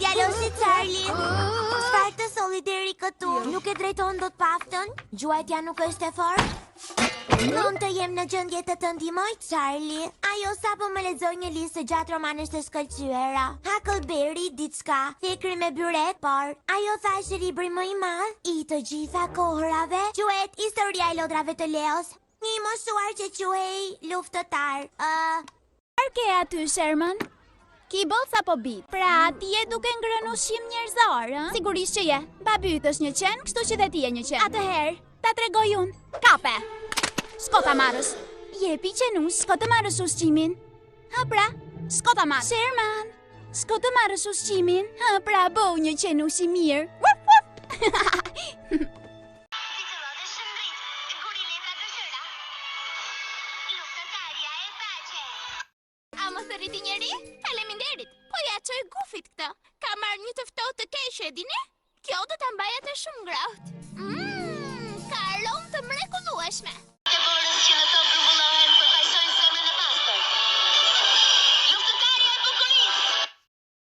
djaloshi Charlie. Çfarë të solli deri këtu? Nuk e drejton dot paftën? Gjuajtja nuk është e fortë? Mund të jem në gjendje të të ndihmoj, Charlie. Ajo sapo më lexoi një listë të gjatë romanesh të shkëlqyera. Huckleberry, diçka, thekri me byrek, por ajo tha që libri më i madh i të gjitha kohërave quhet Historia e lodrave të Leos. Një i moshuar që quhej luftëtar. Ë, Çfarë ke aty, Sherman? Kibbles apo bit? Pra, ti je duke ngrënë ushqim njerëzor, ë? Sigurisht që je. Babi yt është një qen, kështu që dhe ti je një qen. Atëherë, ta tregoj unë. Kape. Shko ta marrësh. Jepi qenush, shko të marrësh ushqimin. Ha pra, shko ta marrësh. Sherman, shko të marrësh ushqimin. Ha pra, bëhu një qenush i mirë. Wuf, wuf. A më thërriti njeri? Faleminderit. Po ia çoj Gufit këtë. Ka marrë një të ftohtë të keq, e dini? Kjo do ta mbajë atë shumë ngrohtë. Mm.